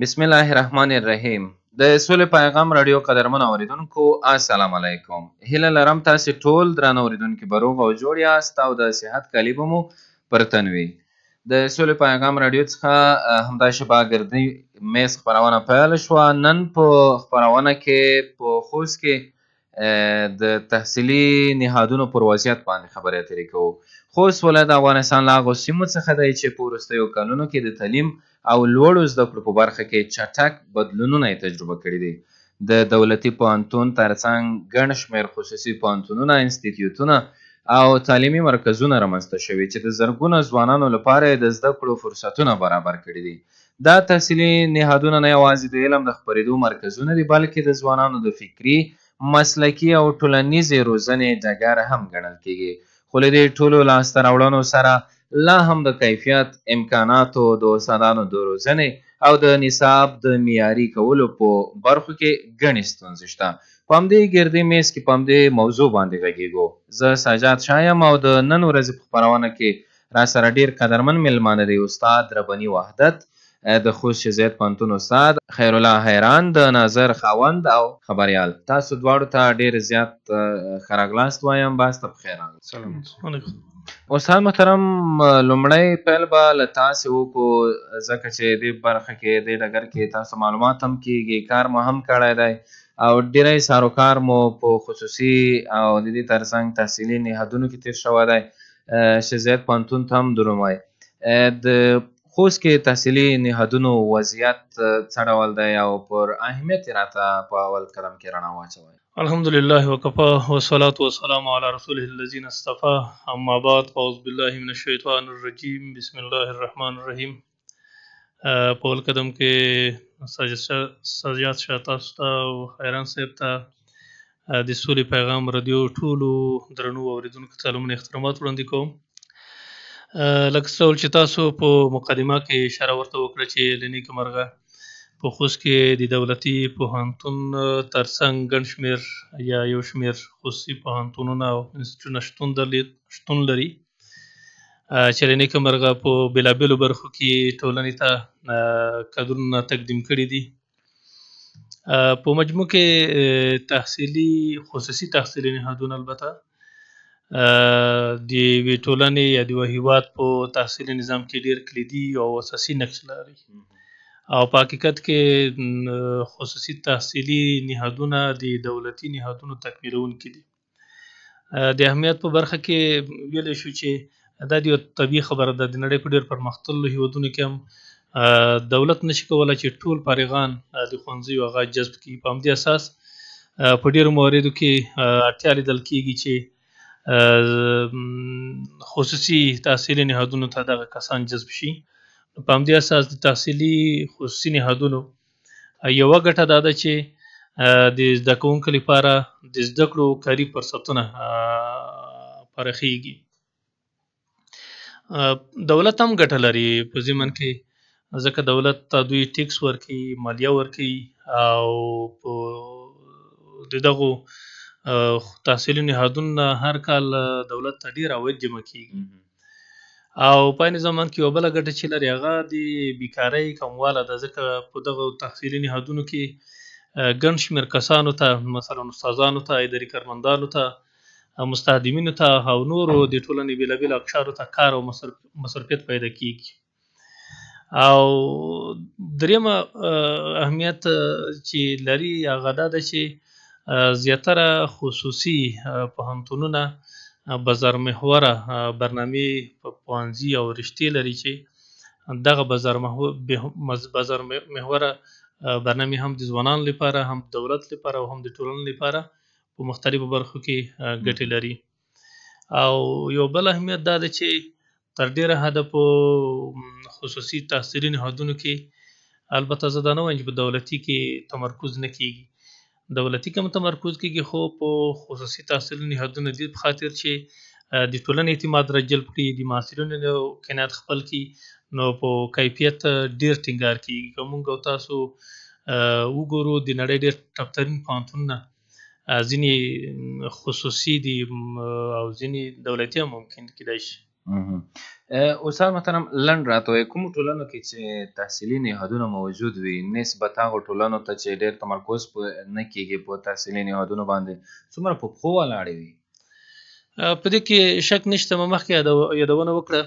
بسم الله الرحمن الرحیم. د سولې پیغام راډیو قدرمن اوریدونکو، السلام علیکم. هیله لرم تاسې ټول درانه اوریدونکي به روغ او جوړ یاست او د صحت کالي به مو پر تن وي. د سولې پیغام راډیو څخه همدا شېبه ګردي میز خپرونه پیل شوه. نن په خپرونه کې په خوست کې د تحصیلي نهادونو پر وضعیت باندې خبرې اترې کوو. خوست ولایت د افغانستان له هغو سیمو څخه دی چې په وروستیو کلونو کې د تعلیم او لوړو زده کړو په برخه کې چټک بدلونونه یې تجربه کړي دي. د دولتي پوهنتون ترڅنګ ګڼ شمېر خصوصي پوهنتونونه، انستیتیوتونه او تعلیمي مرکزونه رامنځته شوي چې د زرګونه ځوانانو لپاره یې د زده کړو فرصتونه برابر کړي دي. دا تحصیلي نهادونه نه یوازې د علم د خپرېدو مرکزونه دي، بلکې د ځوانانو د فکري، مسلکي او ټولنیزې روزنې ډګر هم ګڼل کېږي. خو له دې ټولو لاسته راوړنو سره لا هم د کیفیت، امکاناتو، د استادانو د روزنې او د نصاب د معیاري کولو په برخو کې ګڼې ستونزې شته. په همدې ګردي میز کې په همدې موضوع باندې غږېږو. زه سجاد شاه یم او د نن ورځې په خپرونه کې راسره ډېر قدرمن مېلمانه دی، استاد ربني وحدت، د خوست شیزید پوهنتون استاد، خیرالله حیران، د ناظر خاوند او خبریال. تاسو دواړو ته ډېر زیات ښه راغلاست وایم. بحث ته پخیر راغلاست. سلام علیکم. استاد محترم، لومړی پیل به له تاسې وکړو، ځکه چې دې برخه کې، دې ډګر کې تاسو معلومات هم کېږي، کار مو هم کړی دی او ډېری ساروکار مو په خصوصي او د دې ترڅنګ تحصیلي نهادونو کې تېر شوی دی. شیزید پوهنتون ته هم درومی. د خوست کې تحصیلي نهادونو وضعیت څه ډول دی او پر اهمیت یې راته په اول قدم کې رڼا واچوئ؟ الحمد لله وکفا والصلاة والسلام على رسوله الذين اصطفى، اما بعد، فاعوذ بالله من الشیطان الرجیم، بسم الله الرحمن الرحیم. په اول قدم کې سجاد شاه تاسو ته او حیران صاحب ته د سولې پیغام رادیو ټولو درنو اورېدونکو ته لومړني احترامات وړاندې کوم. لکه څه ډول چې تاسو په مقدمه کې اشاره ورته وکړه چې له نېکه مرغه په خوست کې د دولتي پوهنتون ترڅنګ ګڼ شمېر یا یو شمېر خصوصي پوهنتونونه او انسټیټیوټونه شتون لري، چې له نېکه مرغه په بېلابېلو برخو کې ټولنې ته کادرونه تقدیم کړي دي. په مجموع کې تحصیلي خصوصي تحصیلي نهادونه البته د یوې ټولنې یا د یوه هیواد په تحصیلي نظام کې ډېر کلیدي او اساسي نقش لري، او په حقیقت کې خصوصي تحصیلي نهادونه د دولتي نهادونو تکمیلوونکي دي. د اهمیت په برخه کې ویلی شو چې دا د یوه طبیعي خبره ده، د نړۍ په ډېر پرمختللو هیوادونو کې هم دولت نشي کولی چې ټول فارغان د ښوونځیو هغه جذب کړي. په همدې اساس په ډېرو مواردو کې اړتیا لیدل کېږي چې خصوصي تحصیلي نهادونو ته دغه کسان جذب شي. په همدې اساس د تحصیلي خصوصي نهادونو یوه ګټه دا ده چې د زده کوونکو لپاره د زده کړو کاري فرصتونه پراخېږي. دولت هم ګټه لري په ضمن کې، ځکه دولت ته دوی ټیکس ورکوي، مالیه ورکوي، او په د دغو تحصیلي نهادونو نه هر کال دولت ته ډېر عواید جمع کېږي. او په عین زمان کې یوه بله ګټه چې لري هغه د بیکارۍ کمواله ده، ځکه په دغو تحصیلي نهادونو کې ګڼ شمېر کسانو ته، مثلا استادانو ته، اداري کارمندانو ته، مستخدمینو ته او نورو د ټولنې بېلابېلو اقشارو ته کار او مصرفیت پیدا کېږي. او درېیمه اهمیت چې لري هغه دا ده چې زیاتره خصوصي پوهنتونونه بازار محوره برنامې په پوهنځي او رشتې لري چې دغه بازار محوره برنامې هم د ځوانانو لپاره، هم د دولت لپاره او هم د ټولنې لپاره په مختلفو برخو کې ګټې لري. او یو بل اهمیت دا دی چې تر ډېره حده په خصوصي تحصیلي نهادونو کې، البته زه دا نه وایم چې په دولتي کې تمرکز نه کېږي، دولتي کې هم تمرکز کېږي، خو په خصوصي تحصیلي نهادونو دې په خاطر چې د ټولنې اعتماد را جلب کړي، د محصلینو قناعت خپل کړي، نو په کیفیت ډېر ټینګار کېږي. که موږ او تاسو وګورو د نړۍ ډېر ټپ ترین پوهنتونونه ځینې خصوصي دي او ځینې دولتي هم ممکن کېدای شي. استاد محترم، لنډ راته ووایئ، کومو ټولنو کې چې تحصیلي نهادونه موجود وي نسبت هغو ټولنو ته چې ډېر تمرکز نه کېږي په تحصیلي نهادونو باندې، څومره په پښو ولاړې وي؟ په دې کې شک نشته، ما مخکې یادونه وکړه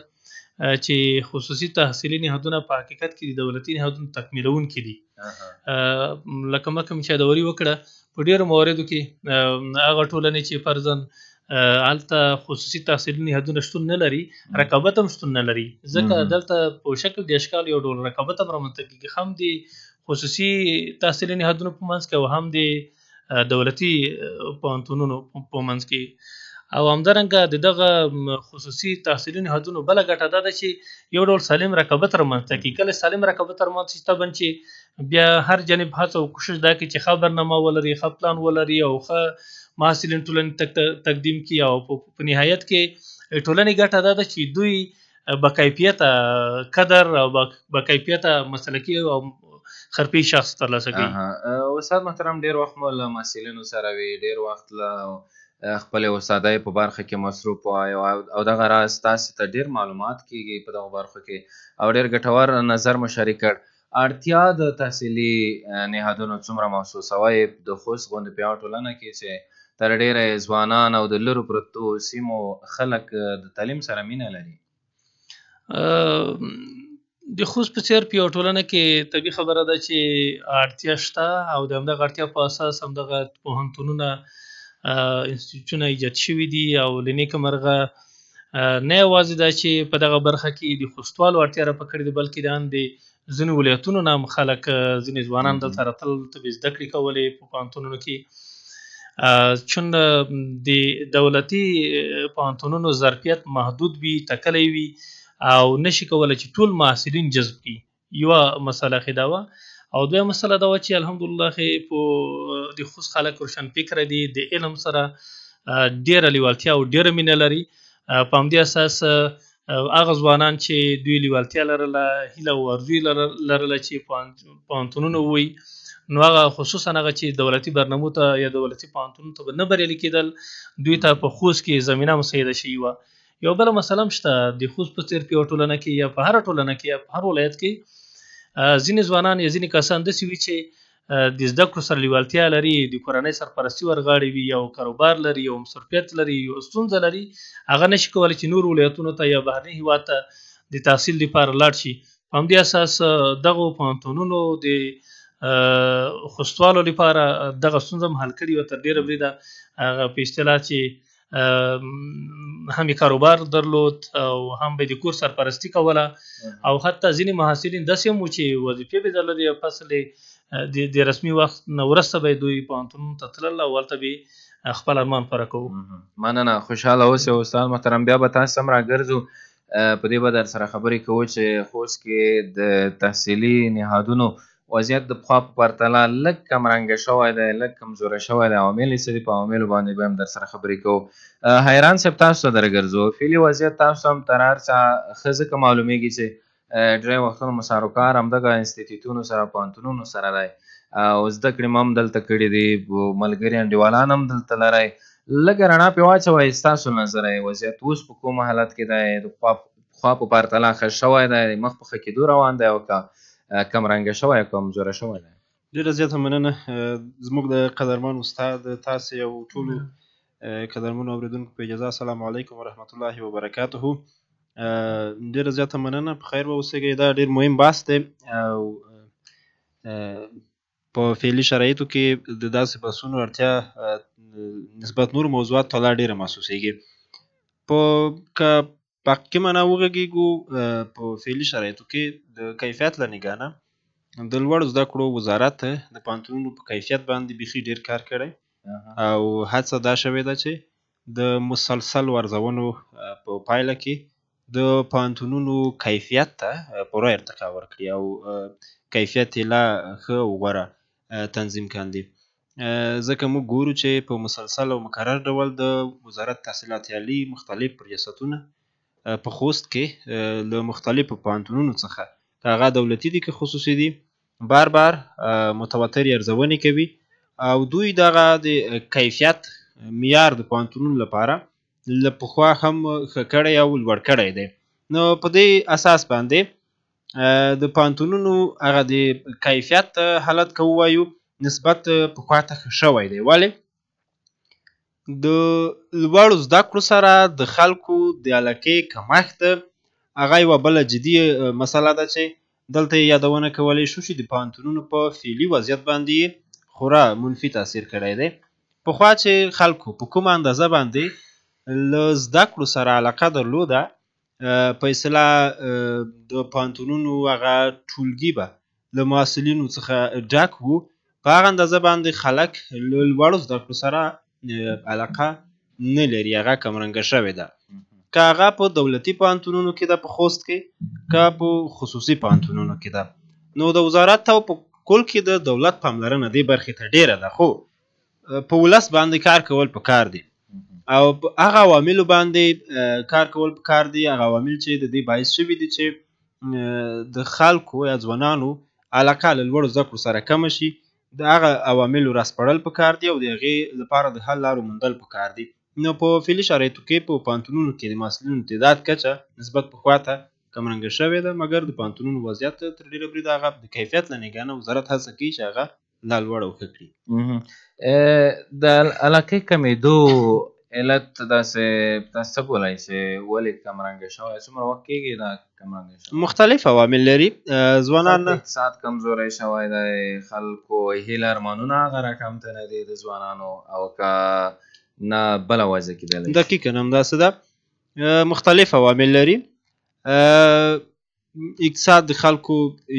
چې خصوصي تحصیلي نهادونه په حقیقت کې د دولتي نهادونو تکمیلونکي دي. لکه مخکې مې چې یادوري وکړه، په ډېرو مواردو کې هغه ټولنې چې فرضاً هلته خصوصي تحصیلي نهادونه شتون نه لري، رقابت هم شتون نه لري، ځکه دلته په شکل د اشکال یو ډول رقابت هم رامنځته کېږي، هم د خصوصي تحصیلي نهادونو په منځ کې او هم د دولتي پوهنتونونو په منځ کې. او همدارنګه د دغه خصوصي تحصیلي نهادونو بله ګټه دا ده چې یو ډول سالم رقابت رامنځته کړي. کله سالم رقابت رامنځته شي، طبعاً چې بیا هر جانب هڅه او کوشش دا کوي چې ښه برنامه ولري، ښه پلان ولري او ښه محصلین ټولنې ته تقدیم کړي. او په نهایت کې ټولنې ګټه دا ده چې دوی با کیفیته قدر او با کیفیته مسلکي او خرپي شخص ترلاسه کوي. استاد محترم، ډېر وخت مو له محصلینو سره وي، ډېر وخت له خپلې استادۍ په برخه کې مصروف وای او دغه راز تاسې ته ډېر معلومات کېږي په دغو برخو کې او ډېر ګټور نظر مو شریک کړ. اړتیا د تحصیلي نهادونو څومره محسوسوئ د خوست غوندې په یوه ټولنه کې چې تر ډېره یې ځوانان او د لرو پرتو سیمو خلک د تعلیم سره مینه لري؟ د خوست په څېر په یوه ټولنه کې طبیعي خبره ده چې اړتیا شته او د همدغه اړتیا په اساس همدغه پوهنتونونه، انسټیټیوټونه ایجاد شوي دي. او له نېکه مرغه نه یوازې دا چې په دغه برخه کې د خوستوالو اړتیا را پکړې دي، بلکې د ان د ځینو ولایتونو نه هم خلک، ځینې ځوانان دلته راتلل، دلته به زده کړې کولې په پوهنتونونو کې. چون د دولتي پوهنتونونو ظرفیت محدود وي، ټاکلی وي او نشي کولی چې ټول محصلین جذب کړي. یوه مسله ښې دا وه. او دویمه مسله دا وه چې الحمدلله ښې په د خوست خلک روشنفکره دي، د علم سره ډېره لیوالتیا او ډېره مینه لري. په همدې اساس هغه ځوانان چې دوی لیوالتیا لرله، هیله او ارزو یې لرله چې پوهنتونونه ووایي، نو هغه خصوصا هغه چې دولتي برنامو ته یا دولتي پوهنتونونو ته به نه بریالي کېدل، دوی ته په خوست کې زمینه مساعده شوې وه. یو بله مسله هم شته، د خوست په څېر په یوه ټولنه کې یا په هره ټولنه کې یا په هر ولایت کې ځینې ځوانان یا ځینې کسان داسې وي چې د زده کړو سره لیوالتیا لري، د کورنۍ سرپرستي ورغاړي وي، یو کاروبار لري، یو مصروفیت لري، یو ستونزه لري، هغه نشي کولی چې نور ولایتونو ته یا بهرني هیواد ته د تحصیل لپاره لاړ شي. په همدې اساس دغو پوهنتونونو د خوستوالو لپاره دغه ستونزه هم حل کړې وه. تر ډېره بریده هغه په اصطلاح چې هم یې کاروبار درلود او هم به یې د کور سرپرستي کوله، او حتی ځینې محصلین داسې هم وو چې وظیفې به یې درلودې او فصل یې د رسمي وخت نه وروسته به یې دوی پوهنتونونو ته تلل او هلته به یې خپل ارمان پوره کوو. مننه، خوشحاله اوسئ استاد محترم. بیا به تاسو هم راګرځو، په دې به در سره خبرې کوو چې خوست کې د تحصیلي نهادونو وضعیت د پخوا په پرتله لږ کمرنګه شوی دی، لږ کمزوری شوی دی، عوامل یې څه دي، په عواملو باندې به هم در سره خبرې کوو. حیران صاحب تاسو ته درګرځو، فعلي وضعیت تاسو هم تر هر څه ښه ځکه معلومیږي چې ډېری وختونه مو سروکار همدغه انستیتیوتونو سره، پوهنتونونو سره دی او زده کړې مو هم دلته کړې دي، ملګري انډیوالان هم دلته لرئ. لږه رڼا پرې واچوئ، ستاسو له نظره یې وضعیت اوس په کوم حالت کې دی، د پخوا په پرتله ښه شوی دی، مخ په ښه کېدو روان دی او که کم رنګه شوی او کمزوری شوی دی؟ ډېره زیاته مننه زموږ د قدرمن استاد، تاسې او ټولو قدرمنو اورېدونکو په اجازه السلام علیکم ورحمت الله وبرکاته. ډېره زیاته مننه، په خیر واوسېږئ. دا ډېر مهم بحث دی او په فعلي شرایطو کې د داسې بحثونو اړتیا نسبت نورو موضوعاتو ته لا ډېره محسوسېږي. که په حقیقي معنا وغږېږو، په فعلي شرایطو کې د کیفیت له نګاه نه د لوړو زده کړو وزارت د پوهنتونونو په کیفیت باندې بیخي ډېر کار کړی او هڅه دا شوې ده چې د مسلسل ارزونو په پایله کې د پوهنتونونو کیفیت ته پوره ارتقا ورکړي او کیفیت یې لا ښه او غوره تنظیم کاندي. ځکه موږ ګورو چې په مسلسل او مکرر ډول د وزارت تحصیلات عالي مختلف ریاستونه په خوست کې له مختلفو پوهنتونونو څخه، که هغه دولتي دي که خصوصي دي، بار بار متواترې ارزونې کوي او دوی دغه د کیفیت معیار د پوهنتونونو لپاره له پخوا هم ښه کړی او لوړ کړی دی. نو په دې اساس باندې د پوهنتونونو هغه د کیفیت حالت که ووایو نسبت پخوا ته ښه شوی دی. ولې؟ د لوړو زده کړو سره د خلکو د علاقې کمښت هغه یوه بله جدي مسله ده چې دلته یې یادونه کولی شو چې د پوهنتونونو په فعلي وضعیت باندې یې خورا منفي تاثیر کړی دی. پخوا چې خلکو په کومه اندازه باندې له زده کړو سره علاقه درلوده، په اصطلاح د پوهنتونونو هغه ټولګي به له محصلینو څخه ډک وو، په هغه اندازه باندې خلک له لوړو زده کړو سره علاقه نه لري، هغه کمرنګه شوې ده. که هغه په دولتي پوهنتونونو کې ده په خوست کې، که په خصوصي پوهنتونونو کې ده. نو د وزارت او په کل کې د دولت پاملرنه دې برخې ته ډېره ده، خو په ولس باندې کار کول پکار دي او په هغه عواملو باندې کار کول پکار دي، هغه عوامل چې د دې باعث شوي دي چې د خلکو یا ځوانانو علاقه له لوړو زده کړو سره کمه شي، د هغه عواملو راسپړل پکار دي او د هغې لپاره د حل لارو موندل پکار دي. نو په فعلي شرایطو کې په پوهنتونونو کې د محصلینو تعداد کچه نسبت پخوا ته کمرنګه شوې ده، مګر د پوهنتونونو وضعیت تر ډېره بریده هغه د کیفیت له نګاه نه وزارت هڅه کوي چې هغه لا لوړ او ښه کړي. د علاقې کمېدو علت داسې تاسو څه بولئ چې ولې کمرنګه شوی، څومره وخت کېږي دا کمرنګه شوی؟ مختلف عوامل لري. ځوانان اقتصاد کمزوری شوی دی، خلکو هیله ارمانونه هغه رقم ته نه دي د ځوانانو، او که نه بله وجه کېدلی شي؟ دقیقا همداسې ده، مختلف عوامل لري. اقتصاد د خلکو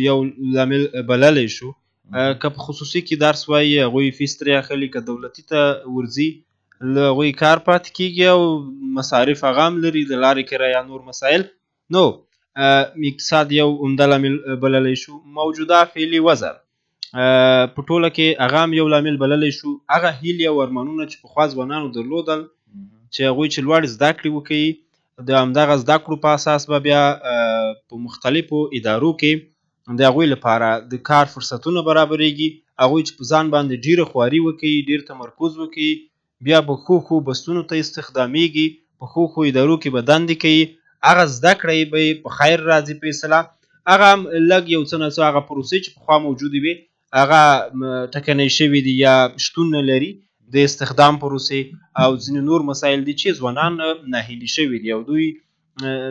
یو لامل بللی شو. که په خصوصي کې درس وایي هغوی فیس ترې اخلي، که دولتي ته ورځي له هغوی کار پاتې کېږي او مصارف هغه هم لري، د لارې کرایه نور مسایل. نو اقتصاد یو عمده لامل بللی شو. موجوده فعلي وضع په ټوله کې هغه هم یو لامل بللی شو. هغه هیلې او ارمانونه چې پخوا ځوانانو درلودل چې هغوی چې لوړې زده کړې وکړي، د همدغه زده کړو په اساس به بیا په مختلفو ادارو کې د هغوی لپاره د کار فرصتونه برابرېږي. هغوی چې په ځان باندې ډېره خواري وکړي، ډېر تمرکز وکړي، بیا به ښو ښو بستونو ته استخدامېږي، په ښو ښو ادارو کې به دندې کوي، هغه زده کړې به یې په خیر راځي. په اصطلاح هغه هم لږ یو څه نه څه هغه پروسې چې پخوا موجودې وې هغه ټکنۍ شوې دي یا شتون نه لري، د استخدام پروسې او ځینې نور مسایل دي چې ځوانان ناهیلي شوي دي او دوی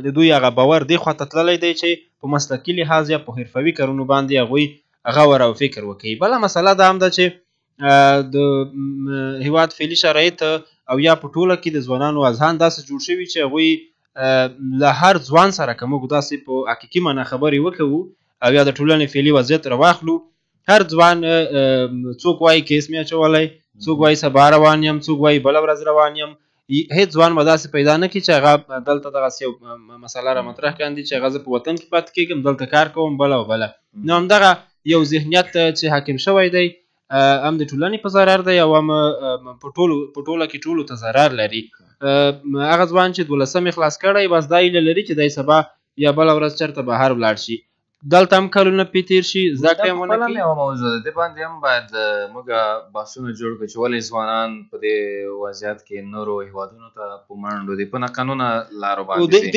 د دوی هغه باور دې خواته تللی دی چې په مسلکي لحاظ یا په حرفوي کارونو باندې هغوی غور او فکر وکړي. بله مسله دا هم ده چې د هیواد فعلي شرایط او یا په ټوله کې د ځوانانو اذهان داسې جوړ شوي چې هغوی له هر ځوان سره که موږ داسې په حقیقي معنا خبرې وکوو او یا د ټولنې فعلي وضعیت راواخلو، هر ځوان څوک وایي کیس مې اچولی، څوک وایي سبا روان یم، څوک وایي بله ورځ روان یم. هیڅ ځوان به داسې پیدا نه کړي چې هغه دلته دغسې یو مسله را مطرح کاندي چې هغه زه په وطن کې پاتې کېږم، دلته کار کوم، بله او بله. نو همدغه یو ذهنیت چې حاکم شوی دی هم د ټولنې په ضرر دی او هم په ټوله کې ټولو ته ضرر لري. هغه ځوان چې دولسم یې خلاص کړی بس دا هیله لري چې دی سبا یا بله ورځ چېرته بهر ولاړ شي، دلته هم کلونه پرې تېر شي، زده کړې هم ونه کړي. کړي. یوه موضوع ده، دې باندې هم باید موږ بحثونه جوړ کړو چې ولې ځوانان په دې وضعیت کې نورو هیوادونو ته په منډو دي، په ناقانونه لارو باندې ځي.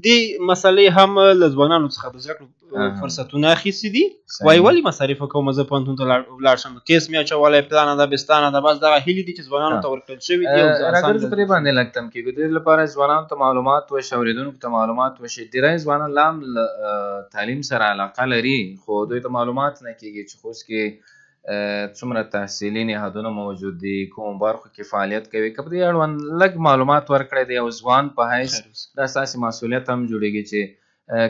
دې مسلې هم له ځوانانو څخه د زده کړو فرصتونه اخیستي دي. وایي ولې مصارف کوم، زه پوهنتون ته ولاړ شم، کیس مې اچولی، پلانه ده بستانه ده، بس دغه هیلې دي چې ځوانانو ته ورکړل شوي دي. راګرځو په دې باندې لږ تم کېږو، د دې لپاره ځوانانو ته معلومات وشي، اورېدونکو ته معلومات وشي. ډېری ځوانان لا هم له تعلیم سره علاقه لري، خو دوی ته معلومات نه کېږي چې خوست کې څومره تحصیلي نهادونه موجود دي، کومو برخو کې فعالیت کوي. که په دې اړوند لږ معلومات ورکړئ د یو ځوان په حیث، دا ستاسې مسؤلیت هم جوړېږي چې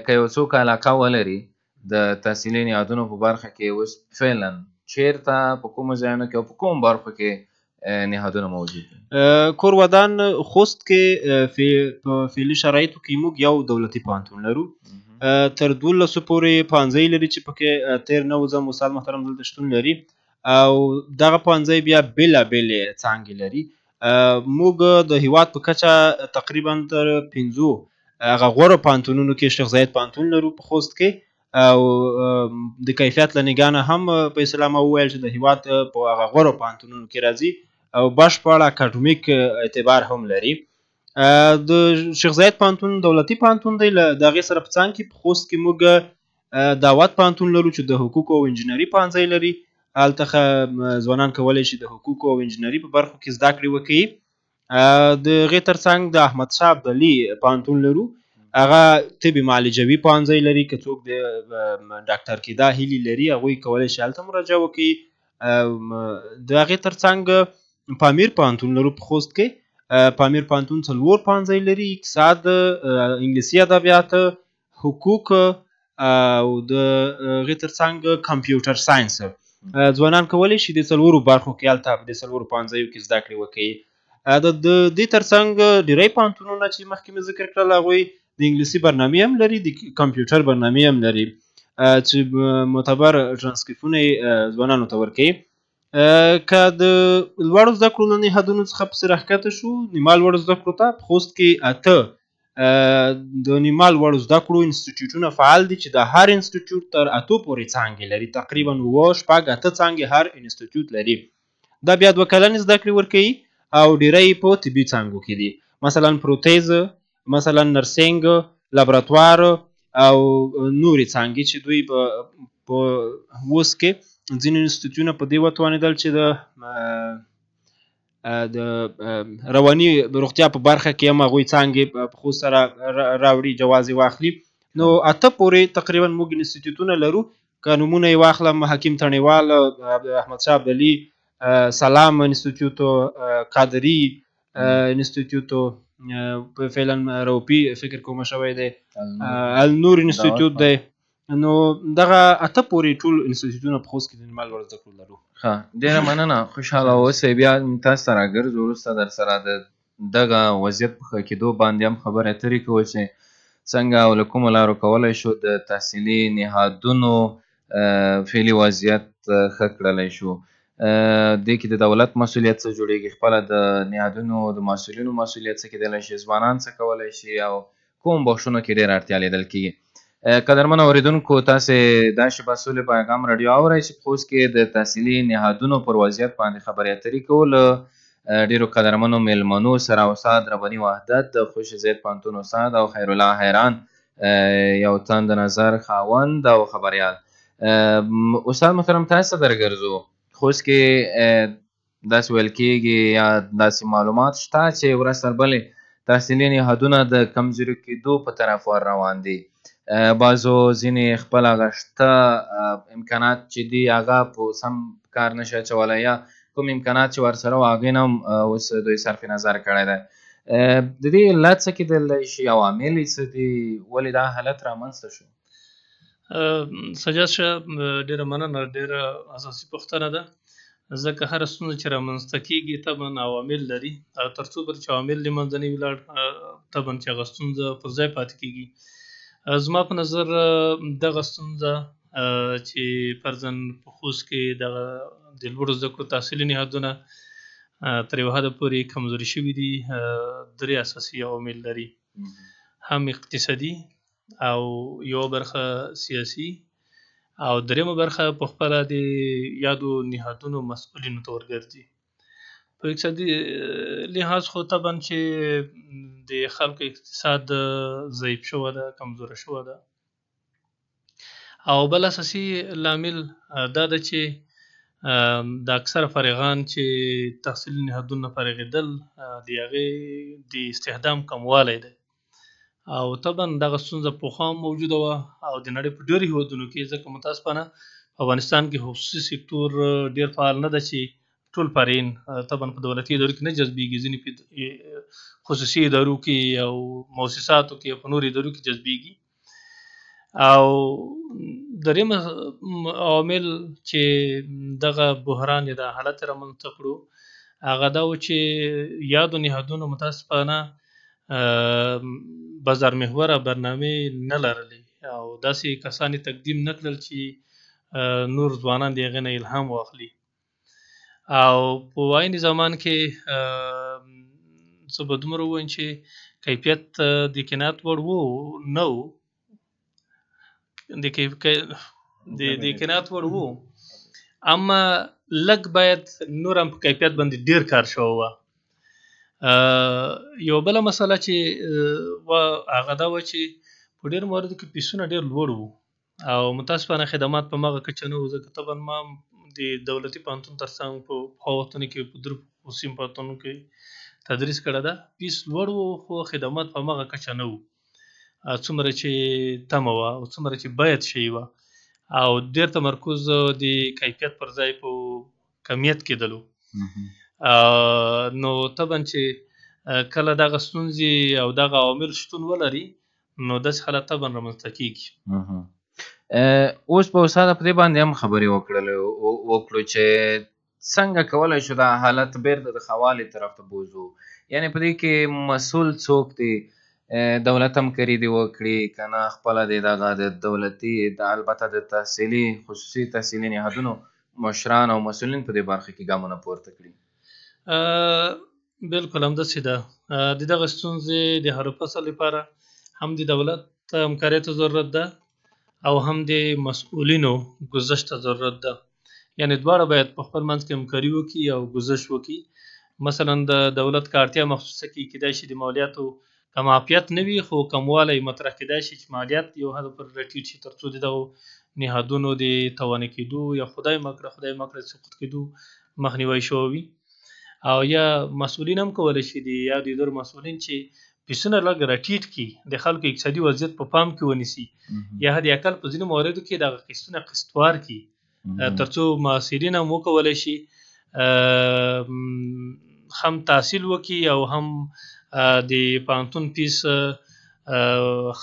که یو څوک علاقه ولري د تحصیلي نهادونو په برخه کې اوس فعلا چیرته، په کومو ځایونو کې او په کومو برخو کې نهادونه موجود دي؟ کور ودان خوست کې په فعلي شرایطو کې موږ یو دولتي پوهنتون لرو، تر 12 پورې پوهنځی لري چې پکې تېر نه وځم استاد محترم دلته شتون لري، او دغه پوهنځی بیا بېلابېلې څانګې لري. موږ د هیواد په کچه تقریبا تر 5 هغه غوره پوهنتونونو کې شیخ زاید پوهنتون لرو په خوست کې، او د کیفیت له نګاه نه هم په اصطلاح ما وویل چې د هیواد په هغه غوره پوهنتونونو کې راځي او بشپړ اکاډمیک اعتبار هم لري. د شیخ زاید پوهنتون دولتي پوهنتون دی. له د هغې سره په څنګ کې په خوست کې موږ دعوت پوهنتون لرو چې د حقوقو او انجینري پوهنځی لري. هلته ځوانان کولی شي د حقوقو او انجینري په برخو کې زده کړې وکړي. د هغې ترڅنګ د احمد شاه ابدالي پوهنتون لرو، هغه طبي معالجوي پوهنځی لري. که څوک د ډاکټر کېدا هیلې لري هغوی کولی شي هلته مراجعه وکړي. د هغې ترڅنګ پامیر پوهنتون لرو په خوست کې. پامیر پوهنتون 4 پوهنځی لري: اقتصاد، انګلیسي ادبیات، حقوق او د هغې ترڅنګ کمپیوټر ساینس. ځوانان کولی شي د 4 برخو کې هلته په دې 4 پوهنځیو کې زده کړې وکړي. د دې ترڅنګ ډیری پوهنتونونه چې مخکې مې ذکر کړل هغوی د انګلیسي برنامې هم لري، د کمپیوټر برنامې هم لري چې معتبر ترانسکریپټونه یې ځوانانو ته ورکوي. که د لوړو زده کړو له نهادونو څخه پسې راښکته شو نیمه لوړو زده کړو ته، په خوست کې 8 د نیمه لوړو زده کړو انسټیټیوټونه فعال دي چې د هر انسټیټیوټ تر 8 پورې څانګې لري. تقریبا 7، 6، 8 څانګې هر انسټیټیوټ لري. دا بیا 2 کلنې زده کړې ورکوي او ډیری په طبي څانګو کې دي، مثلا پروتیز، مثلا نرسینګ، لابراتوار او نورې څانګې چې دوی په اوس کې ځینې انسټیټیوټونه په دې وتوانېدل چې د رواني روغتیا په برخه کې هم هغوی څانګې په خوست سره راوړي، جواز یې واخلي. نو 8 پورې تقریبا موږ انسټیټیوټونه لرو. که نومونه یې واخلم: حکیم تڼیوال، احمد شاه ابدالي، سلام انسټیټیوټ، قادري انسټیټیوټ، فعلا روپي فکر کوم شوی دی، النور انسټیټیوټ دی. نو دغه 8 پورې ټول انسټیټیوټونه په خوست کې د نیمه لوړو زده کړو لرو. ښه، ډېره مننه، خوشحاله اوسئ. بیا تاسو ته راګرځو وروسته در سره د دغه وضعیت په ښه کېدو باندې هم خبرې اترې کوو چې څنګه او له کومو لارو کولی شو د تحصیلي نهادونو فعلي وضعیت ښه کړلی شو. دې کې د دولت مسؤلیت څه جوړېږي، خپله د نهادونو د مسؤلینو مسؤلیت څه کېدلی شي، ځوانان څه کولی شي او کوم بخشونو کې ډېره اړتیا لیدل کېږي. قدرمن اورېدونکو، تاسې دا شېبه سولې پیغام راډیو اورئ چې په خوست کې د تحصیلي نهادونو پر وضعیت باندې خبرې اترې کوو له ډېرو قدرمنو میلمنو سره. استاد رباني وحدت د خوشي زید پوهنتون استاد او خیرالله حیران یو تن د نظر خاوند او خبریال. استاد محترم، تاسې ته درګرځو. خوست کې داسې ویل کېږي یا داسې معلومات شته چې ورځ تر بلې تحصیلي نهادونه د کمزوري کېدو په طرف ور روان دي. بعضو ځینې خپل هغه شته امکانات چې دي هغه په سم کار نشي اچولی یا کوم امکانات چې ورسره وو هغې نه هم اوس دوی صرف نظر کړی دی. د دې علت څه کېدلی شي، عوامل یې څه دي، ولې دا حالت رامنځته شو؟ سجاد شاه، ډېره مننه، ډېره اساسي پوښتنه ده، ځکه هره ستونزه چې رامنځته کېږي طبعا عوامل لري، او تر څو پورې چې عوامل له منځه نه وي لاړ طبعا چې هغه ستونزه پر ځای پاتې کېږي. زما په نظر دغه ستونزه چې فرضاً په خوست کې دغه د لوړو زده کړو تحصیلي نهادونه تر یو حده پورې کمزوري شوي دي، 3 اساسي عوامل لري: هم اقتصادي او یوه برخه سیاسي او درېیمه برخه په خپله د یادو نهادونو مسؤلینو ته ورګرځي. په اقتصادي لحاظ خو طبعا چې د خلکو اقتصاد ضعیف شوی ده، کمزوری شوی ده. او بل اساسي لامل دا ده چې د اکثره فارغان چې تحصیلي نهادونه فارغېدل د هغې د استخدام کموالی دی، او طبعا دغه ستونزه پخوا هم موجوده وه او د نړۍ په ډېرو هېوادونو کې، ځکه متاسفانه په افغانستان کې خصوصي سکتور ډېر فعال نه ده چې ټول فارغین طبعا په دولتي ادارو کې نه جذبېږي، ځینې په خصوصي ادارو کې او مؤسساتو کې او په نورو ادارو کې جذبېږي. او دریم عوامل چې دغه بحران یا دا حالت رامنځته کړو هغه دا و چې یادو نهادونو متاسفانه بازار محوره برنامې نه لرلې او داسې کسان یې تقدیم نه کړل چې نور ځوانان د هغې نه الهام واخلي. او په عین زمان کې زه به دومره ووایم چې کیفیت د قناعت وړ و نه و، د قناعت وړ و، اما لږ باید نور هم په کیفیت باندې ډېر کار شوی وه. یو بله مسله چې هغه دا وه چې په ډېرو مواردو کې فیسونه ډېر لوړ وو او متاسفانه خدمات په مغه کچه نه وو، ځکه طبعا ما د دولتي پوهنتون ترڅنګ په پخوا وختونو کې په درو خصوصي پوهنتونونو کې تدریس کړی ده. فیس لوړ وو خو خدمات په مغه کچه نه وو څومره چې تمه وه او څومره چې باید شي وه، او ډېر تمرکز د کیفیت پر ځای په کمیت کېدلو. نو طبعا چې کله دغه ستونزې او دغه عوامل شتون ولري نو داسې حالت طبعا رامنځته کېږي. اوس به استاد په دې باندې هم خبرې وکړو چې څنګه کولی شو دا حالت بیرته د ښه والي طرف ته بوځو، یعنې په دې کې مسؤل څوک دی؟ دولت همکاري دې وکړي که نه خپله دې دغه د دولتي البته د تحصیلي خصوصي تحصیلي نهادونو مشران او مسؤلین په دې برخه کې ګامونه پورته کړي؟ بالکل همداسې ده. د دغه ستونزې د حل فصل لپاره هم د دولت همکارۍ ته ضرورت ده او هم د مسؤلینو ګذشت ته ضرورت ده. یعنې دواړه باید په خپل منځ کې همکاري وکړي او ګذشت وکړي. مثلا د دولت که اړتیا مخصوصه کړي، کېدای شي د مالیاتو که معافیت نه وي خو کموالی مطرح کېدای شي چې مالیات یو حد پر راټیټ شي ترڅو د دغو نهادونو د تواني کېدو یا خدای مه کړه سقوط کېدو مخنیوی شوی وي. او یا مسؤلین هم کولی شي د یادو ادارو مسؤلین چې فیسونه لږ راټیټ کړي، د خلکو اقتصادي وضعیت په پام کې ونیسي، یا حد اقل په ځینو مواردو کې دغه قسطونه قسطوار کړي ترڅو محصلین هم وکولی شي هم تحصیل وکړي او هم د پوهنتون فیس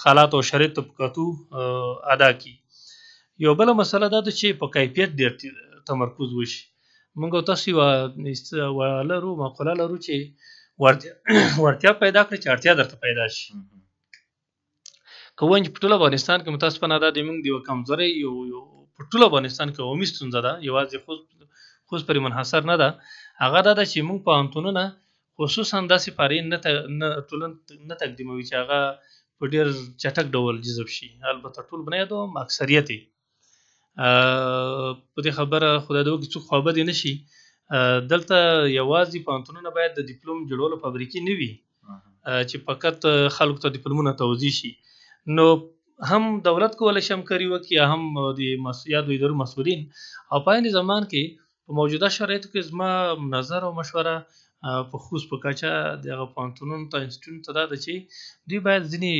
حالات او شرایط ته په کتو ادا کړي. یو بله مسله دا ده چې په کیفیت ډېر تمرکز وشي. موږ او تاسو یوه لرو مقوله لرو چې وړتیا پیدا کړئ چې اړتیا درته پیدا شي. که ووایم چې په ټول افغانستان کې متاسفانه دا د موږ د یوه کمزورۍ یو په ټول افغانستان کې عمومي ستونزه ده، یوازې خوست پورې منحصر نه ده، هغه دا ده چې موږ پوهنتونونه خصوصا داسې فرعي نه تقدیموي چې هغه په ډېر چټک ډول جذب شي. البته ټول به نه یادوم، اکثریت یې. په دې خبره خدای دې وکړي څوک خوابدي نه شي. دلته یوازې پوهنتونونه باید د دیپلوم جوړولو فابریکې نه وي چې فقط خلکو ته دیپلومونه توزیع شي. نو هم دولت کولی شي همکاري وکړي، هم د یادو ادارو مسؤلین. او په عین زمان کې په موجوده شرایطو کې زما نظر او مشوره په خوست په کچه دغه پوهنتونونو ته انسټیټیوټونو ته دا ده چې دوی باید ځینې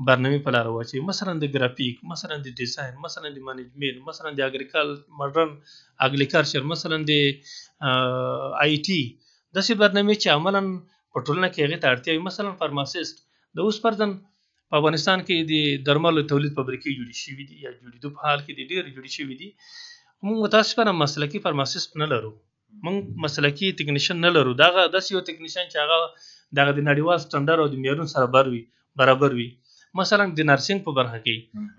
برنامې په لاره واچوي، مثلا د ګرافیک، مثلا د ډیزاین، مثلا د منیجمنټ، مثلا د مډرن اګریکلچر، مثلا د آی ټي، داسې برنامې چې عملا په ټولنه کې هغې ته اړتیا وي. مثلا فارماسیست د اوس فرضاً په افغانستان کې د درملو تولید فابریکې جوړې شوې دي یا جوړېدو په حال کې دي، ډېرې جوړې شوې دي. موږ متاسفانه مسلکي فارماسیست نه لرو، موږ مسلکي تکنیشن نه لرو. دغه داسې یو تکنیشن چې هغه دغه د نړیوال سټنډرډ او د معیارونو سره برابر وي. مثلا د نرسینګ په برخه کې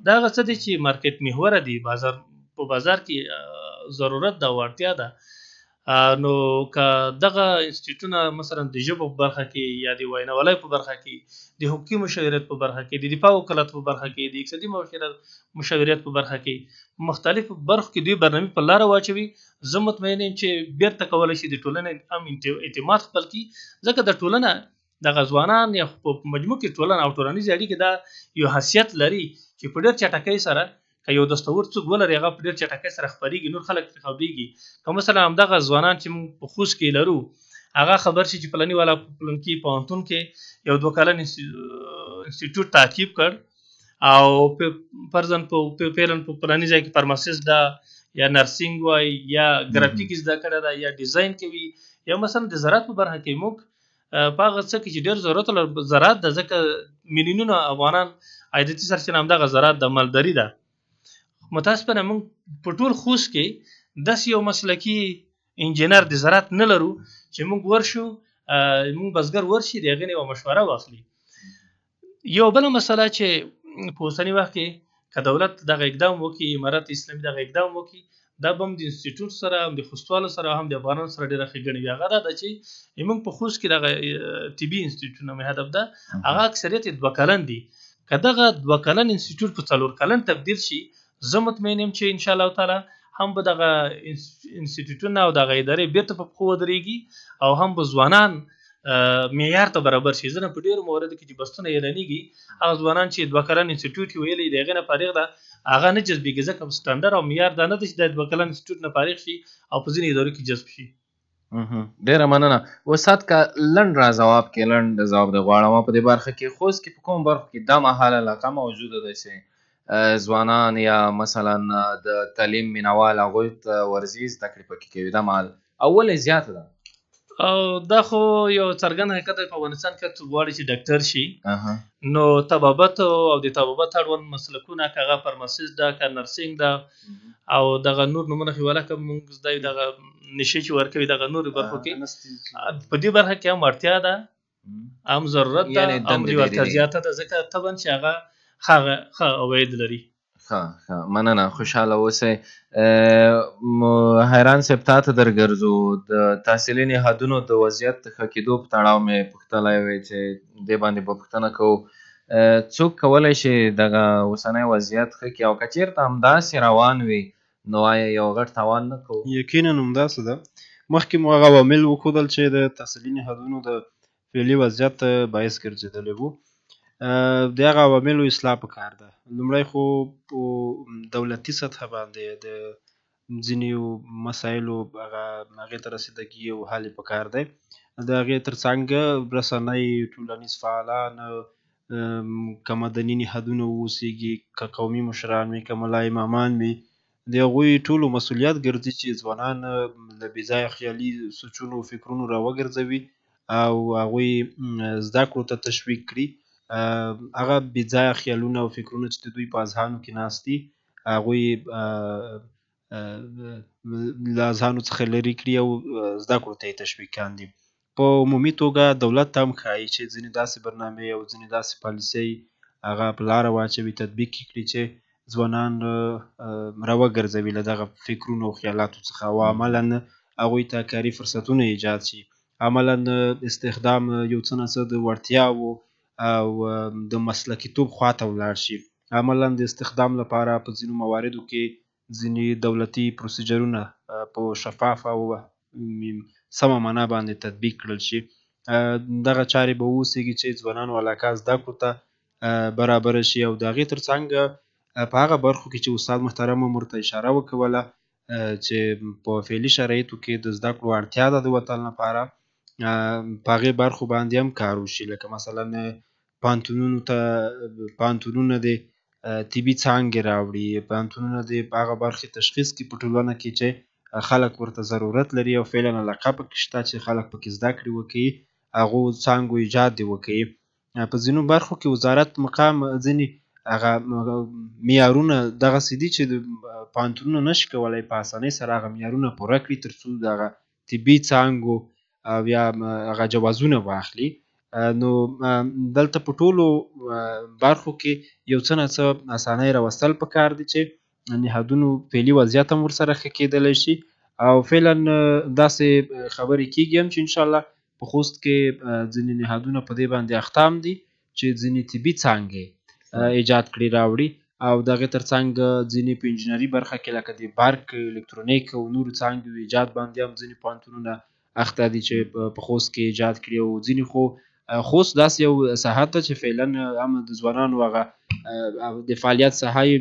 دا هغه څه دي چې مارکیټ محوره دي، په بازار کې ضرورت ده او اړتیا ده. نو که دغه انسټیټیوټونه مثلا د ژبو په برخه کې یا د ویناوالۍ په برخه کې، د حقوقي مشاوریت په برخه کې، د دفاع وکالت په برخه کې، د اقتصادي مشاوریت په برخه کې، مختلفو برخو کې دوی برنامې په لاره واچوي، زه مطمئن یم چې بیرته کولی شي د ټولنې هم اعتماد خپل کړي. ځکه د ټولنه دغه ځوانان یا په مجموع کې ټولنه او ټولنیزې اړیکې دا یو حیثیت لري چې په ډېر چټکۍ سره که یو دستور څوک ولري هغه په ډېر چټکۍ سره خپرېږي، نور خلک ترې خبرېږي. که مثلا همدغه ځوانان چې موږ په خوست کې لرو هغه خبر شي چې فلاني والا په فلانکي پوهنتون کې یو دوه کلن انسټیټیوټ تعقیب کړ او فرضاً فعلاً په فلاني ځای کې فارماسیست ده یا نرسینګ وای یا ګرافیک زده کړی ده یا ډیزاین کوي، یا مثلا د زراعت په برخه کې موږ په هغه څه کې چې ډېر ضرورت لرو زراعت ده، ځکه میلیونونه افغانان عایداتي سرچینه همدغه زراعت ده، مالداري ده. متاسفانه موږ په ټول خوست کې داسې یو مسلکي انجینر د زراعت نه لرو چې موږ ورشو، موږ بزګر ورشي د هغې نه یوه مشوره واخلي. یو بله مسله چې په اوسني وخت کې که دولت دغه اقدام وکړي، امارت اسلامي دغه اقدام وکړي، دا به هم د انسټیټیوټ سره، هم د خوستوالو سره، هم د افغانانو سره ډېره ښېګڼه وي. هغه دا ده چې موږ په خوست کې دغه طبي انسټیټیوټونه مې هدف ده، هغه اکثریت یې دوه کلن دي. که دغه دوه کلن انسټیټیوټ په څلور کلن تبدیل شي، زه مطمئن یم چې ان شاء الله تعالی هم به دغه انسټیټیوټونه او دغه ادارې بیرته په پښو ودرېږي او هم به ځوانان معیار ته برابر شي. ځنه په ډیرو مواردو کې چې بستونه اعلانېږي، هغه ځوانان چې 2 کلن انسټیټیوټ یې ویلی د هغې نه فارغ ده هغه نه جذبېږي، ځکه سټنډرډ او معیار دا نه دی چې د 2 کلن انسټیټیوټ نه فارغ شي او په ځینو ادارو کې جذب شي. ډېره مننه استاد. که لنډ را ځواب کې لنډ ځواب دی غواړم په دې برخه کې، خوست کې په کومو برخو کې دا مهال علاقه موجوده ده چې ځوانان یا مثلا د تعلیم مینوال هغوی ته ورځي زده کړې پکې کوي دا مهال، او ولې زیاته ده؟ او دا خو یو څرګند حقیقت دی، په افغانستان کې څوک غواړي چې ډاکټر شي نو طبابت او د طبابت اړوند مسلکونه، که هغه فارماسیست ده، که نرسینګ ده او دغه نور نومونه خو ولا که موږ زده یو دغه نشې چې ورکوي دغه نورو برخو کې، په دې برخه کې هم اړتیا ده، هم ضرورت ده، هم لېوالتیا زیاته ده، ځکه طبعا چې هغه ښه عواید لري. ښه ښه، مننه، خوشحاله اوسئ. حیران صاحب تا ته درګرځو، د تحصیلي نهادونو د وضعیت ښه کېدو په تړاو مې پوښتلی وی چې دې باندې به پوښتنه کوو، څوک کولی شي دغه اوسنی وضعیت ښه کړي، او که چېرته همداسې روان وي نو آیا یو غټ تاوان نه کوو؟ یقینا همداسې ده. مخکې مو هغه عوامل وښودل چې د تحصیلي نهادونو د فعلي وضعیت باعث ګرځېدلی وو. د هغه عواملو اصلاح پکار ده. لومړی خو په دولتي سطحه باندې د ځینو مسایلو هغه هغې ته رسیدګي او حل یې پکار دی. د هغې ترڅنګ رسنۍ، ټولنیز فعالان، که مدني نهادونه واوسېږي، که قومي مشران وي، که ملا امامان وي، د هغوی ټولو مسؤلیت ګرځي چې ځوانان له بې ځایه خیالي سوچونو او فکرونو راوګرځوي او هغوی زده کړو ته تشویق کړي. هغه بې ځایه خیالونه او فکرونه چې د دوی په اذهانو کې ناست دي هغوی له اذهانو څخه لرې کړي او زده کړو ته یې تشویق کاندي. په عمومي توګه دولت ته هم ښایي چې ځینې داسې برنامې او ځینې داسې پالیسۍ هغه په لاره واچوي، تطبیق یې کړي چې ځوانان راوګرځوي له دغه فکرونو او خیالاتو څخه، او عملاً هغوی ته کاري فرصتونه ایجاد شي، عملاً استخدام یو څه ناڅه د وړتیاوو او د مسلکیتوب خواته ولاړ شي. عملاً د استخدام لپاره په ځینو مواردو کې ځینې دولتي پروسیجرونه په شفافه او سمه معنا باندې تطبیق کړل شي. دغه چارې به واوسېږي چې ځوانانو علاقه زده کړو ته برابره شي. او د هغې ترڅنګ په هغه برخو کې چې استاد محترم هم ورته اشاره وکوله چې په فعلي شرایطو کې د زده کړو اړتیا ده د وطن لپاره، په هغې برخو باندې هم کار وشي، لکه مثلا پوهنتونونو ته پوهنتونونه د طبي څانګې راوړي، پوهنتونونه د هغه برخې تشخیص کړي په ټولنه کې چې خلک ورته ضرورت لري او فعلا علاقه پکې شته چې خلک پکې زده کړې وکړي، هغو څانګو ایجاد دې وکړي. په ځینو برخو کې وزارت مقام ځینې هغه معیارونه دغسې دي چې پوهنتونونه نشي کولی په اسانۍ سره هغه معیارونه پوره کړي تر څو دغه طبي څانګو او یا هغه جوازونه واخلي. نو دلته په ټولو برخو کې یو څه ناڅه اسانۍ راوستل پکار دي چې نهادونو فعلي وضعیت هم ورسره ښه کېدلی شي. او فعلا داسې خبرې کېږي هم چې انشاءالله په خوست کې ځینې نهادونه په دې باندې اخته هم دي چې ځینې طبي څانګې ایجاد کړي راوړي، او د هغې ترڅنګ ځینې په انجینري برخه کې لکه د برق، الکترونیک او نورو څانګو ایجاد باندې هم ځینې پوهنتونونه اخته دي چې په خوست کې ایجاد کړي. او ځینې خو خوست داسې یو ساحه ده چې فعلا هم د ځوانانو هغه د فعالیت ساحه یې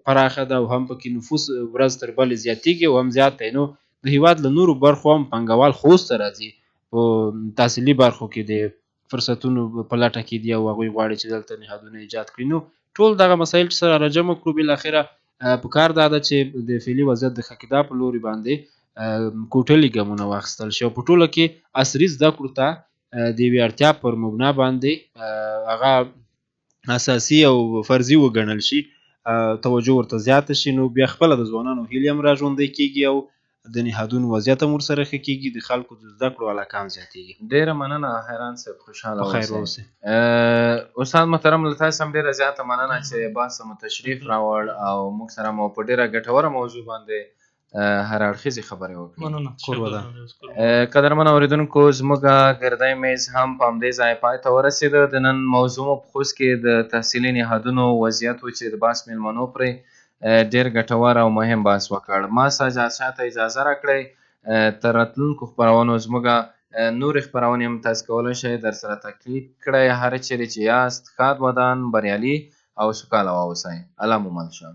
پراخه ده او هم پکې نفوس ورځ تر بلې زیاتېږي او هم زیات دی. نو د هېواد له نورو برخو هم پانګوال خوست ته راځي، په تحصیلي برخو کې د فرصتونو په لټه کې دي او هغوی غواړي چې دلته نهادونه ایجاد کړي. نو ټول دغه مسایل چې سره راجمع کړو، بالاخره په کار دا ده چې د فعلي وضعیت د ښه کېدا په لوري باندې کوټلي ګامونه واخیستل شي او په ټوله کې عصري زده کړو ته د یوې اړتیا پر مبنا باندې هغه اساسي او فرضي وګڼل شي، توجه ورته زیاته شي. نو بیا خپله د ځوانانو هیلې هم را ژوندۍ کېږي او د نهادونو وضعیت هم ورسره ښه کېږي، د خلکو د زده کړو علاقه هم زیاتېږي. ډېره مننه حیران صاحب، خوشحاله په خیر واوسئ. استاد محترم له تاسو هم ډېره زیاته مننه چې بحث مو تشریف راوړ او موږ سره مو په ډېره ګټوره موضوع باندې هر اړخیزې خبرې وکړې. مننه. کور ودان. قدرمن اورېدونکو، زموږ ګردی میز هم په همدې ځای پای ته ورسېده. د نن موضوع مو په خوست کې د تحصیلي نهادونو وضعیت و چې د بحث مېلمنو پرې ډېر ګټور او مهم بحث وکړ. ما سجاد شاه ته اجازه راکړئ تر راتلونکو خپرونو زموږ نورې خپرونې هم تاسو کولی شئ در سره تعقیب کړئ. هر چیرې چې یاست ښاد ودان، بریالي او سوکاله واوسئ. الله مو مل شه.